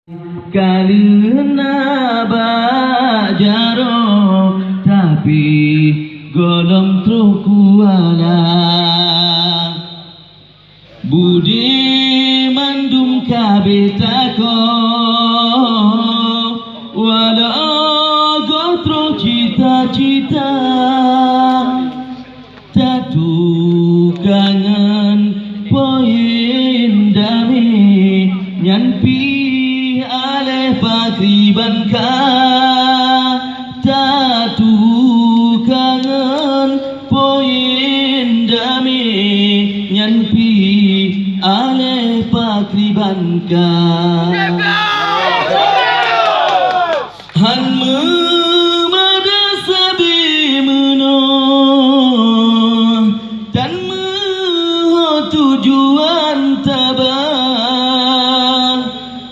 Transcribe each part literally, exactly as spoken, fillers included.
Ka lheueh na bak jaroe, tapi gohlom troh kuala. Budé mandum ka beutakô, walau goh troh cita-cita. Tatukangan poin damé nyan pih aléh pakriban ka. Tatukangan poin damé nyan pih aléh pakriban ka. Han meumada sabe meunoe, tan meuho tujuan taba.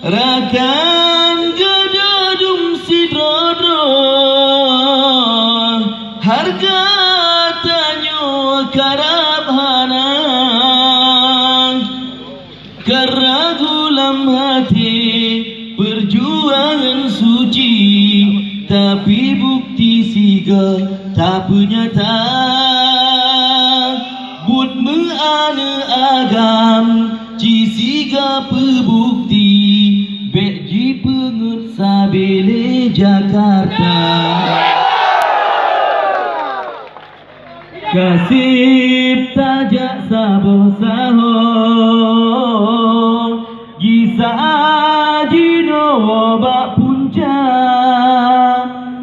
Rakan geudoe dum sidroe-droe, hareuga tanyoe karab hana. Ka ragu lam até peujuangan suci, tapi bukti sigoe tapeunyata. Buet meuaneuk agam ci sigoe peubukti, bék jipeungeuet sabe lé Jakarta. Ka seb tajak saboh saho, gisa jinoe bak punca.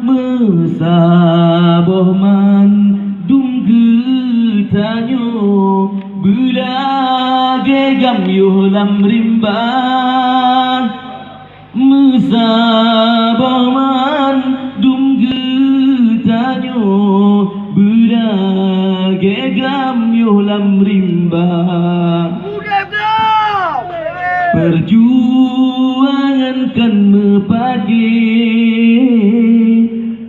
Meusaboh mandum geutanyoe, beulagée gam yoh lam rimba. Meusaboh mandum geutanyoe, beulagée gam yoh lam rimba. Peujuangan kan meupaké,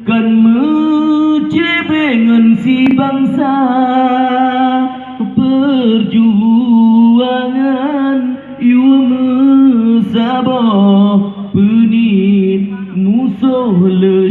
kan meucebée ngon sibansa. Peujuangan yue meusaboh, peuniet musoh lé